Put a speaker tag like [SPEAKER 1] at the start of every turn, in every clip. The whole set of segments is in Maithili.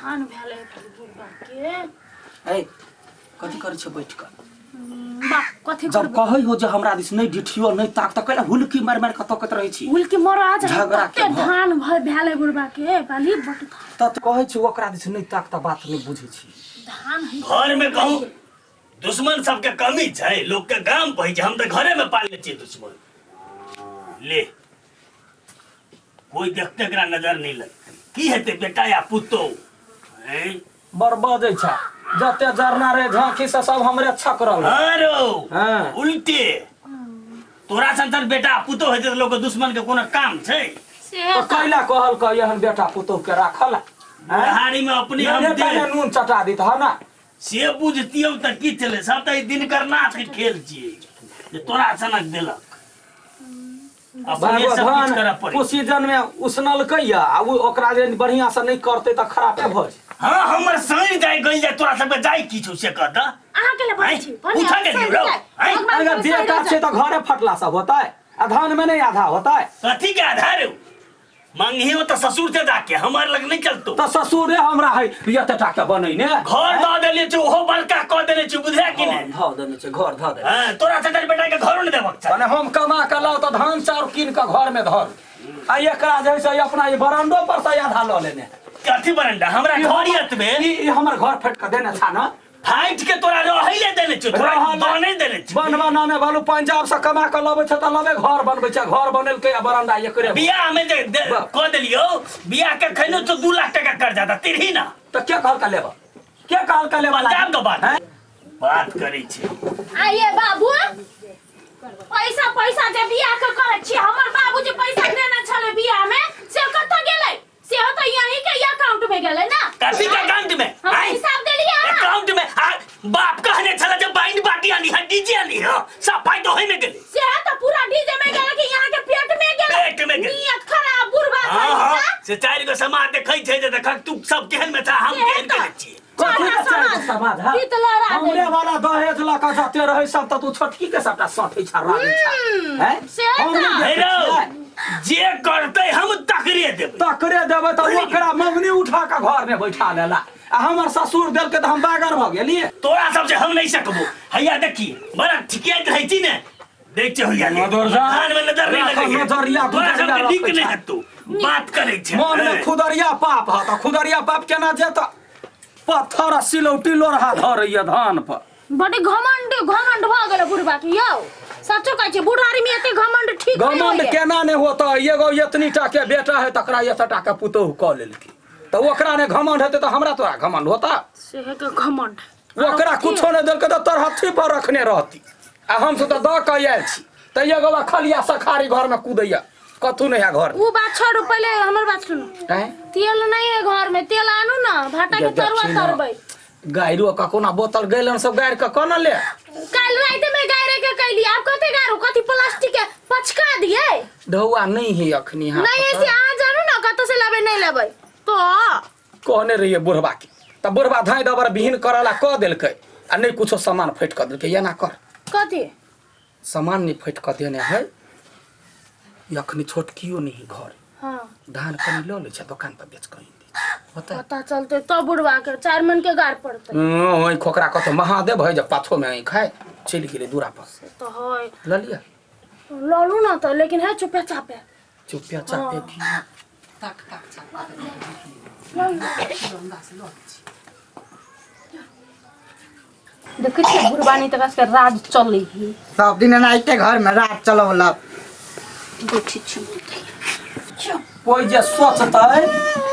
[SPEAKER 1] धान भेलै बुढ़बा के।
[SPEAKER 2] ए कथि करै छ बैठ के?
[SPEAKER 1] बा कथि
[SPEAKER 2] जब कहै हो जे हमरा दिस नै डिठियो नै ताक त कैला हुलकी मार मार के तकत रहै छी।
[SPEAKER 1] हुलकी मर आज
[SPEAKER 2] झगड़ा के
[SPEAKER 1] धान भेलै बुढ़बा के बाली बट
[SPEAKER 2] त कहै छी ओकरा दिस नै ताक त बात नै बुझै छी।
[SPEAKER 1] धान
[SPEAKER 3] घर में कहूं दुश्मन सबके कमी छै, लोग के गाम पहि छै, हम त घरे में पाल ले छी दुश्मन। ले कोई देखते एकरा नजर नहीं लगते की हेतै बेटा या पुतो हैं
[SPEAKER 2] बड़ बजै छ जते जरना रे झांकी से सब हमरे छकरल।
[SPEAKER 3] अरे
[SPEAKER 2] हां
[SPEAKER 3] उल्टे तोरा संतान बेटा पुतो हेतै त लोग के दुश्मन के कोनो काम छै
[SPEAKER 1] से
[SPEAKER 2] तो कैला कहल क एहन बेटा पुतो के राखल
[SPEAKER 3] हारी में अपने हम दे
[SPEAKER 2] नून चटा दित ह ना
[SPEAKER 3] से बुझतियौ त की चले सब त ई दिनकर नाथ के खेल छियै जे तोरा सनक देलक अपने सब किछ करऽ पड़ै।
[SPEAKER 2] ओ सीजन में उसनलकै या आ ओ ओकरा जे बढ़िया से नहीं करतै त खराबे भ जाय।
[SPEAKER 3] हां हमर संग जाय गइल जाय तोरा सबके जाय की छौ से कह त
[SPEAKER 1] अहाँ के ले बजै छी
[SPEAKER 3] पूछा के दियौ
[SPEAKER 2] अगर बेटा छै त घरे फटला सब होतै आ धान में नहीं आधा होतै।
[SPEAKER 3] कथी के आधार है मंगही हो त ससुर से जाके हमर लग नहीं चलतो
[SPEAKER 2] त ससुरे हमरा है एते टाका बनैने
[SPEAKER 3] घर द देले छै ओहो बड़का क देले छै बुझला कि नै
[SPEAKER 2] ध देने छै घर ध देने।
[SPEAKER 3] हां तोरा से बेटा के घरो नै देबक छै
[SPEAKER 2] माने हम कमा के लाओ त धान चाउर कीन के घर में धर आ एकरा जे से अपना ई बरंडो पर से आधा ल लेने।
[SPEAKER 3] कथी बरंडा हमरा घरियत में
[SPEAKER 2] ई हमर घर फेट के देने छा ना
[SPEAKER 3] फाइट के तोरा रहै ले देने छै तोरा बनै देने छै
[SPEAKER 2] बनवा नामे बालू पंजाब से कमा के लबै छै त लबै घर बनबै छै घर बनेलकै आ बरंडा एकरे
[SPEAKER 3] बियाह में जे क देलियौ बियाह के खैनो तो 2 लाख टका कर्जा दा तिरही ना
[SPEAKER 2] त के कहल का लेब के कहल का लेब
[SPEAKER 3] पंजाब के बात बात करै छै।
[SPEAKER 1] आइए बाबू पैसा पैसा जे बियाह के करै छी हमर बाबू जे पैसा देने छलै बियाह में से कत गेलै से त यही के अकाउंट में गेलै ना।
[SPEAKER 3] कथी के अकाउंट में?
[SPEAKER 1] हम हिसाब देलियै
[SPEAKER 3] अकाउंट में आ बाप कहने छला जे बैंड बाटी आनी है डीजे आनी है सब पाई तो होई में गेलै
[SPEAKER 1] से त पूरा डीजे में गेलै कि यहां के पेट में गेलै
[SPEAKER 3] पेट में गेलै
[SPEAKER 1] नियत खराब बुढ़बा
[SPEAKER 3] हां हां से चारि गो समाज देखै छै जे देखक तू सब केहन में छ हम केहन के छी
[SPEAKER 2] समाज हां हमरे वाला दहेज ल के जते रहै सब त तू छोटकी के सबटा सठै छ रानी छ हैं
[SPEAKER 3] हैं जे करतै हम तकरे देबै
[SPEAKER 2] तकरे देबै त ओकरा मंगनी उठा के घर में बैठा लेला आ हमर ससुर देलकै त हम बागर भ गेलियै।
[SPEAKER 3] तोरा सब से हम नहीं सकबो हैया देखी बड़ा ठिकियाइत रहै छी ने देख छै हैया धान में नजर नहीं लगै
[SPEAKER 2] नजरिया
[SPEAKER 3] तोरा सब के नीक नहीं हेतौ बात करै छै
[SPEAKER 2] मन में खुदरिया पाप ह त खुदरिया पाप केना जेत पत्थर आ सिलौटी लोढ़ा धरैया धान पर
[SPEAKER 1] बड़ी घमंड घमंड भ गेल बुढ़बा के यौ सचो कहै छी बुढ़ारी में एते घमंड ठीक नहीं
[SPEAKER 2] घमंड केना नहीं होता एगो एतनी टा के बेटा है तकरा एते टा के पुतोहु क लेलकी त ओकरा ने घमंड हेतै त हमरा तोरा घमंड होता
[SPEAKER 1] से के घमंड
[SPEAKER 2] ओकरा कुछो नहीं देलकै त तरहथी पर रखने रहती आ हम सब त द के आयल छी त एगो खलिया सखारी घर में कूदैया कथू नहीं है घर
[SPEAKER 1] वो बात छोड़ू पहले हमर बात सुनू तेल नहीं है घर में तेल आनू ना भाटा के तरुआ तरबै
[SPEAKER 2] गायरो का कोना बोतल गैलन सब गायर के कोना ले
[SPEAKER 1] काल रात में गायरे के कैली आप कते गारू कथि प्लास्टिक के पचका दिए
[SPEAKER 2] ढौआ नहीं है अखनी हां
[SPEAKER 1] नहीं ऐसे आ जानू ना कत से लाबे नहीं लाबे तो
[SPEAKER 2] कहने रहिए बुढ़बा के त बुढ़बा धाई दबर बिहीन करला क देलकै आ नहीं कुछो सामान फट क देलकै एना कर
[SPEAKER 1] कथि
[SPEAKER 2] सामान नहीं फट क देने है अखनी छोटकियो नहीं घर
[SPEAKER 1] हां
[SPEAKER 2] धान कनी ल लै छै दुकान पर बेच के
[SPEAKER 1] होता पता चलते तो बुढ़वा के 4 मन के गार पड़ते
[SPEAKER 2] ओइ खोकरा कत महादेव है जब पाछो में आई खाए चलि गेलै दूरा पर
[SPEAKER 1] तो है
[SPEAKER 2] ल लिया
[SPEAKER 1] ललू ना तो लेकिन है चुपे चापे
[SPEAKER 2] चुपे चापे की ताक ताक चाप
[SPEAKER 1] देखै छी बुढ़बानी तक के राज चलै ही
[SPEAKER 4] सब दिन एनाहिते घर में राज चलौलक।
[SPEAKER 1] देखै छी
[SPEAKER 2] कोई जे सोचतै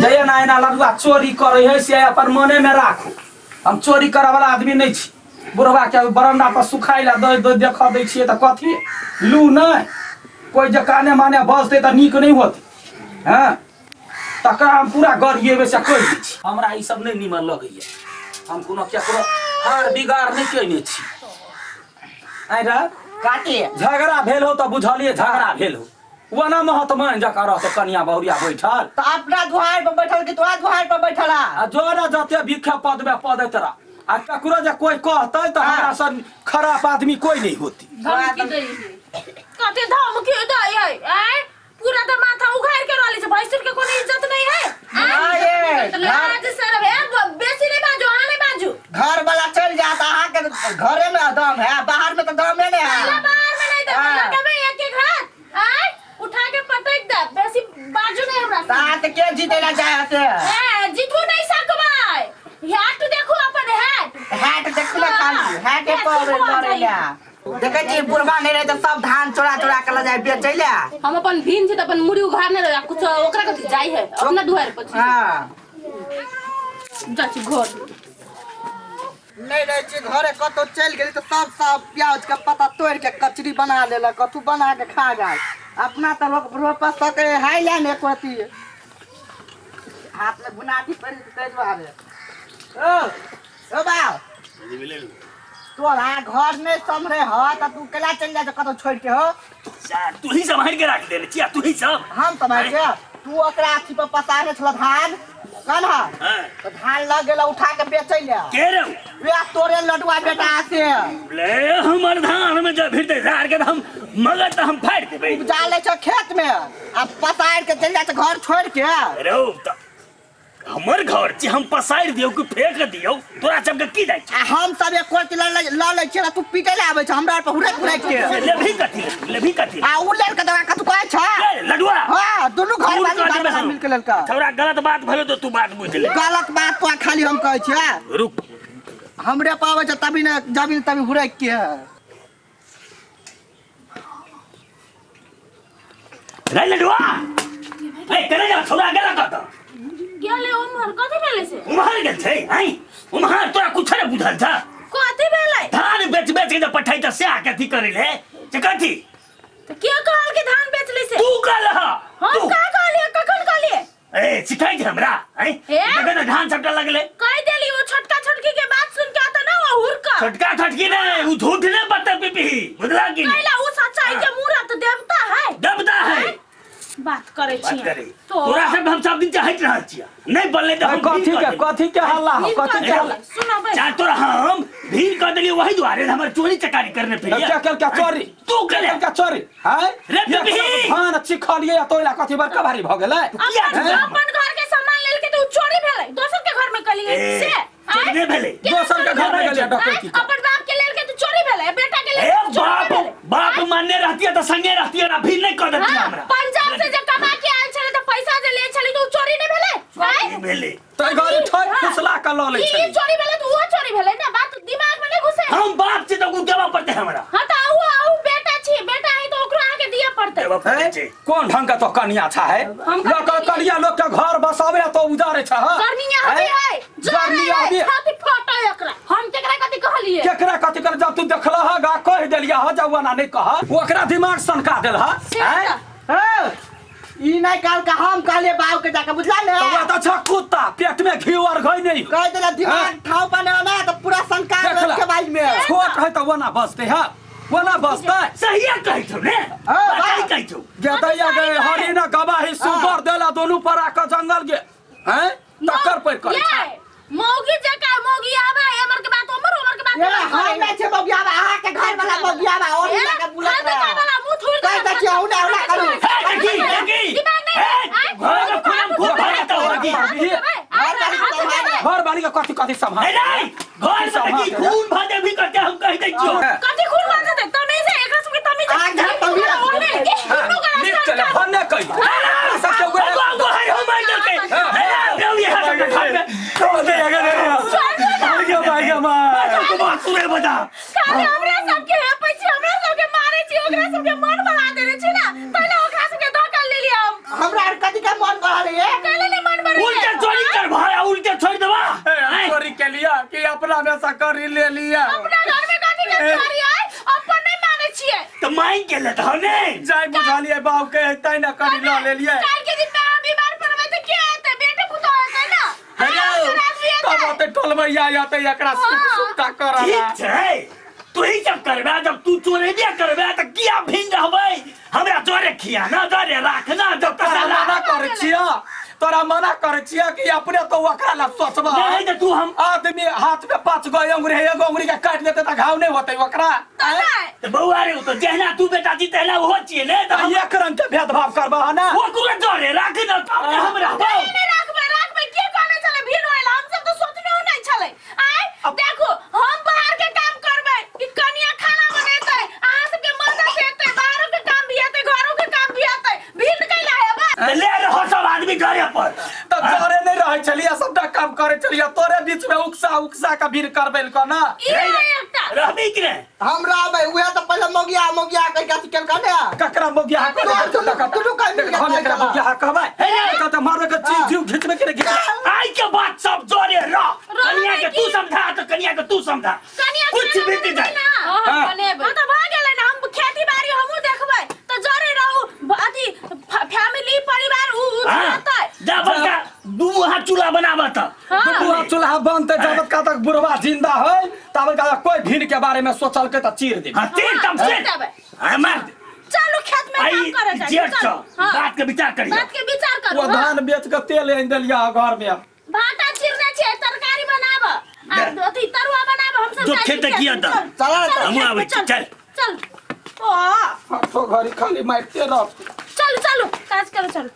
[SPEAKER 2] जे एना एना लडुआ चोरी करे है से अपन मने में राखू हम चोरी करे वाला आदमी नहीं छी। बुढ़वा के बरंडा पर सुखाइ ला दे दे देख दै छियै त कथी लू नहीं कोई जे काने माने बजतै त नीक नहीं होतै हैं तकरा हम पूरा गरिएबै से कहि दै छी। हमरा ई सब नहीं नीमन लगैया हम कोनो केकरो हार बिगाड़ नहीं कयने छी। आइ
[SPEAKER 4] काटी
[SPEAKER 2] झगड़ा भेल हो त बुझलियै झगड़ा भेल हो वना महतमान जकाँ रहतै कनिया बहुरिया बैठल
[SPEAKER 4] त अपना दुहार पर बैठल कि तोरा दुहार पर बैठल
[SPEAKER 2] आ जोरा जते भिक्षा पदमे पदैत रह आ ककरो जे कोई कहतै त हमरा सन खराब आदमी कोई नहीं होती।
[SPEAKER 1] धमकी दै कथी धमकी दै है आय पूरा त माथा उघार के रहली छै भैंसुर के कोनो इज्जत नहीं है
[SPEAKER 4] हाँ ये
[SPEAKER 1] लाज शर्म है
[SPEAKER 4] घरे में दम है, बाहर में तो दम है नहीं है।
[SPEAKER 1] बाहर में नहीं दम
[SPEAKER 4] हाँ।
[SPEAKER 1] लगबे एक एक हाथ आय उठा के पटक दे, बेसी बाजू नहीं हमरा।
[SPEAKER 4] तात के जीते ला जाए हते।
[SPEAKER 1] ए जीतू नहीं सकबै, हैट देखो अपन हैट।
[SPEAKER 4] हैट देखू ना खाली हैट पर लड़े ला। देखै छी बुढ़वा नहीं रहे त सब धान चोरा चोरा के ल जाय बेचै ला।
[SPEAKER 5] हम अपन भीन छी त अपन मुड़ी उघारने रहे, कुछ ओकरा कथि जाय है अपना दुआर पर।
[SPEAKER 4] हां
[SPEAKER 5] जा छी घर
[SPEAKER 4] नहीं रहे छी, घरे कतौ चलि गेली त सब सब प्याज के पत्ता तोड़ के कचरी बना लेलक, कथू बना के खा जाय। अपना त लोग रोप सके है या ने कोती हाथ में बुनाटी पड़ी तै दुआरे। ओ ओ बाउ तोरा घर में सम्हरे ह त तू केला चल जा कतौ छोड़ के हो।
[SPEAKER 3] तू ही सम्हार के राख देने छिया, तू ही सब
[SPEAKER 4] हम सम्हार के। तू ओकरा अथी पर पसारने छल धान कन ह त धान लग गेल उठा के बेचै ले
[SPEAKER 3] के रे
[SPEAKER 4] वे तोरे लडुआ बेटा से
[SPEAKER 3] ले हमर धान में जब फिरते झार के हम मगर त हम फाड़ देबै।
[SPEAKER 4] उपजा ले छ खेत में आ पसार के चल जा घर छोड़ के।
[SPEAKER 3] रे त हमर घर छी, हम पसार दियौ कि फेंक दियौ, तोरा सब के की जाय छै?
[SPEAKER 4] आ हम सब एक कोट ल ल लै छियै, तू पीटै ले आबै छ हमरा पर हुरक हुरक के।
[SPEAKER 3] लेभी कथी, लेभी कथी?
[SPEAKER 4] आ उ लड़का त कथु कहै छ
[SPEAKER 3] लडुआ।
[SPEAKER 4] हां दुनु घर वाली मिल के लड़का।
[SPEAKER 3] छोरा गलत बात भेलो त तू बात बुझ ले।
[SPEAKER 4] गलत बात तो खाली हम कहै छियै।
[SPEAKER 3] रुक
[SPEAKER 4] हमरे पाबै छ तभी न जबी तभी हुरक के।
[SPEAKER 3] रे लडुआ ए केने जा छोरा गेला कत
[SPEAKER 1] गेले उमहर? कथि भेलै से?
[SPEAKER 3] उमहर गेल छै आई उमहर तोरा कुछ नै बुझल छ
[SPEAKER 1] कथि भेलै?
[SPEAKER 3] धान बेच बेच के जे पठाई त से कथि करै ले से कथि?
[SPEAKER 1] त के कहल के धान बेचले से?
[SPEAKER 3] तू कहल ह।
[SPEAKER 1] हम का कहलिए, कखन कहलिए?
[SPEAKER 3] ए सिखाई छै हमरा आई देखै त धान सबटा लगले
[SPEAKER 1] कह देली। ओ छोटका छोटकी के बात सुन के आता ना ओ हुरका
[SPEAKER 3] छोटका छोटकी नै उ झूठ नै बता पीपी बुझला कि
[SPEAKER 1] कैला उ सच्चाई के मूरत देवता है,
[SPEAKER 3] देवता है
[SPEAKER 1] बात करै छी
[SPEAKER 3] तोरा सब हम सब दिन चाहैत रहल छियै नहीं बनले त हम
[SPEAKER 2] कथी के हल्ला कथी के हल्ला
[SPEAKER 1] सुनबै
[SPEAKER 3] चाहे तोरा हम भीड़ कर देलियै वही दुआरे हमर चोरी चकारी करने फिर
[SPEAKER 2] क्या क्या क्या चोरी तू केले क्या चोरी हैं
[SPEAKER 3] रे पिपी
[SPEAKER 2] धान चिखलियै तोरा कथी बड़का भारी भ गेलै?
[SPEAKER 1] अपन घर के सामान लेल के त उ चोरी भेलै, दोसर के घर में कलियै से
[SPEAKER 3] चोरी नै भेलै,
[SPEAKER 2] दोसर के घर में गेलै डकैती।
[SPEAKER 1] अपन बाप के लेल के त चोरी भेलै, बेटा के लेल
[SPEAKER 3] बाप बाप मानने रहतियै त संगे रहतियै ना भीड़ नहीं कर देतियै हमरा।
[SPEAKER 1] पंजाब से जे कमा के आयल छलै त पैसा जे ले छलै त उ चोरी नै भेलै?
[SPEAKER 3] चोरी भेलै
[SPEAKER 2] त घरे ठक फुसला के ल लै छलै।
[SPEAKER 1] ई चोरी भेलै त उहो चोरी भेलै ना, बात दिमाग में नै घुसे।
[SPEAKER 3] हम बाप छी त उ देबा पड़तै हमरा।
[SPEAKER 1] हां त उ उ बेटा छी, बेटा है त ओकरो आके दिए पड़तै।
[SPEAKER 2] कोन ढंग के तो कनिया छा है? लोग कनिया लोग के घर बसावे तो उजारे छा।
[SPEAKER 1] कनिया हबे है
[SPEAKER 2] कनिया हबे
[SPEAKER 1] छाती फटै एकरा।
[SPEAKER 5] हम केकरा कथि कहलिए?
[SPEAKER 2] केकरा कथि कर जब तू देखला ह गा कह देलिया ह जवाना नहीं कह ओकरा दिमाग सनका देल ह।
[SPEAKER 4] हैं ई नहीं कहल का हम कहलिए बाऊ के जाके बुझला ने
[SPEAKER 2] तो त छ कुत्ता पेट में घी और घई नहीं
[SPEAKER 4] कह देला दिमाग ठाव पर ना त पूरा सनका देल के बाई में
[SPEAKER 2] छोट है त वना बसते ह वना बसते
[SPEAKER 3] सही कहै छौ ने सही कहै छौ।
[SPEAKER 2] गेदैया गे हरिण गवाही सुगर देला दोनों पर आके जंगल गे हैं टक्कर पर कर
[SPEAKER 1] मौगी जका मौगी आबा हमर के बात उमर उमर के बात
[SPEAKER 4] ये हम नै छै मौगी आबा अहाँ के घर वाला मौगी आबा और लगा बुलत
[SPEAKER 1] हां त वाला मुंह थुर
[SPEAKER 4] कह दै छी औना औना करू।
[SPEAKER 3] देखी देखी
[SPEAKER 1] दिमाग नहीं
[SPEAKER 3] घर में खुलम खूब भरत होगी
[SPEAKER 2] घर वाली के कथि कथि संभाल
[SPEAKER 3] नहीं घर से की खून भ जेबी करते हम कह दै छियो
[SPEAKER 1] कथि खून भ जेतै? तमीज है एकरा सबके तमीज
[SPEAKER 4] आ जा तमीज
[SPEAKER 2] नीक चले भन्ने कहि सबके
[SPEAKER 3] उहे है हम मार देलकै हे देव यहाँ सब घर में
[SPEAKER 2] छोड़ दे अगर भाई भाई मार
[SPEAKER 3] तू बात सुने बता
[SPEAKER 1] खाली हमरा सबके है पैसे हमरा सबके मारे छी ओकरा सबके मन बढ़ा देने छी ना पहले ओकरा सबके धोखा ले लिया हम।
[SPEAKER 4] हमरा आर कथि के मन बढ़ल है?
[SPEAKER 1] कहले ने मन बढ़े
[SPEAKER 3] उल्टे चोरी कर भाई उल्टे छोड़ देबा
[SPEAKER 2] चोरी के लिया कि अपना में से करी ले लिया?
[SPEAKER 1] अपना घर में कथि के चोरी है अपन नहीं माने छिए
[SPEAKER 3] त मांग के लेत हो ने
[SPEAKER 2] जाय बुझलिए बाप के तै ना करी ल ले लिए।
[SPEAKER 1] काल के दिन में बीमार पड़बै त के हेतै? बेटे पुतोह हेतै ना।
[SPEAKER 2] तब ओते टोलमैया आते एकरा सुता करला।
[SPEAKER 3] ठीक छै तू ही जब करबे जब तू चोरेबिया करबे त किया भिन रहबै? हमरा जोरे खिया ना जोरे राखना जब
[SPEAKER 2] तोरा मना करै छिया, तोरा मना करै छिया कि अपने तो ओकरा ला सोचबा
[SPEAKER 3] नहीं त तू हम
[SPEAKER 2] आदमी हाथ में 5 गो अंगुरी है, एगो अंगुरी के काट लेते त घाव नहीं होतै ओकरा।
[SPEAKER 3] त बौआ रे तो जहना तू बेटा छी तहना ओहो छियै ने त
[SPEAKER 2] एक रंग के भेदभाव करबा ना
[SPEAKER 3] ओकरो जोरे राखना तब हम रहबै।
[SPEAKER 1] नहीं राखबै राखबै के कहने छलै भिन होइल? हम सब त सोचने नहीं छलै। आय देखो हम बाहर के काम करबै
[SPEAKER 2] छलियै, सबटा काम करे छलियै, तोरे बीच में उकसा उकसा के भीड़ करबेल को ना।
[SPEAKER 1] ई एकटा
[SPEAKER 3] रहबी कि नहि?
[SPEAKER 4] हम रहबै, उहे तऽ पहिले मौगिया मौगिया कहि के अथी केलका ने।
[SPEAKER 2] ककरा मौगिया
[SPEAKER 4] तू- तू- तू कहि मिल के
[SPEAKER 2] हम एकरा
[SPEAKER 4] खाइ
[SPEAKER 2] मौगिया कहबै?
[SPEAKER 3] हे।
[SPEAKER 2] तऽ मारबै के चीज जीव घिचबै के घिच।
[SPEAKER 3] आई के बात सब जोरे रह। कनिया के तू समझा तऽ कनिया के तू समझा।
[SPEAKER 1] कनिया
[SPEAKER 3] कुछ
[SPEAKER 1] खाना
[SPEAKER 3] बीत
[SPEAKER 1] बनेबै
[SPEAKER 3] जाए।
[SPEAKER 1] ना।
[SPEAKER 5] हाँ,
[SPEAKER 2] हाँ।
[SPEAKER 5] बनेबै।
[SPEAKER 1] हाँ तऽ भऽ गेलै ने, हम खेती बाड़ी हमहूँ देखबै तऽ जरे रहू, अथी फैमिली परिवार उ उ
[SPEAKER 3] हाँ,
[SPEAKER 1] रहतै।
[SPEAKER 3] जा बड़का दू हाथ चूल्हा बनाबऽ तऽ।
[SPEAKER 1] हाँ।
[SPEAKER 2] बुढ़वा चूल्हा बनते जब का तक बुढ़वा जिंदा है तब का कोई भीड़ के बारे में सोचल के तऽ चीर दे।
[SPEAKER 3] हाँ, तीर तम
[SPEAKER 1] हाँ,
[SPEAKER 3] से।
[SPEAKER 1] देबै।
[SPEAKER 3] हाँ, मार दे।
[SPEAKER 1] चलू खेत में काम
[SPEAKER 3] आई
[SPEAKER 1] करे जाइ।
[SPEAKER 3] जेठ
[SPEAKER 1] चलू।
[SPEAKER 3] छौ,
[SPEAKER 1] हाँ।
[SPEAKER 3] बात के विचार करियो।
[SPEAKER 1] बात के विचार करू।
[SPEAKER 2] वो
[SPEAKER 1] हाँ।
[SPEAKER 2] धान बेच के तेल आनि देलिया घर में।
[SPEAKER 1] भाटा चिरने छियै, तरकारी बनाब आ
[SPEAKER 3] दे।
[SPEAKER 1] अथी तरुआ बनाब, हम सब
[SPEAKER 3] जो
[SPEAKER 1] जाइ छी
[SPEAKER 3] खेत
[SPEAKER 1] खेत
[SPEAKER 3] किया
[SPEAKER 1] में।
[SPEAKER 3] तऽ।
[SPEAKER 1] चल,
[SPEAKER 4] चला
[SPEAKER 1] चल,
[SPEAKER 3] हमहूँ
[SPEAKER 1] खेत
[SPEAKER 3] आबै
[SPEAKER 1] में,
[SPEAKER 3] छी, चल।
[SPEAKER 1] चल। ओ
[SPEAKER 2] हाथो घड़ी खाली मारिते रह।
[SPEAKER 1] चलू चलू काज करू चलू।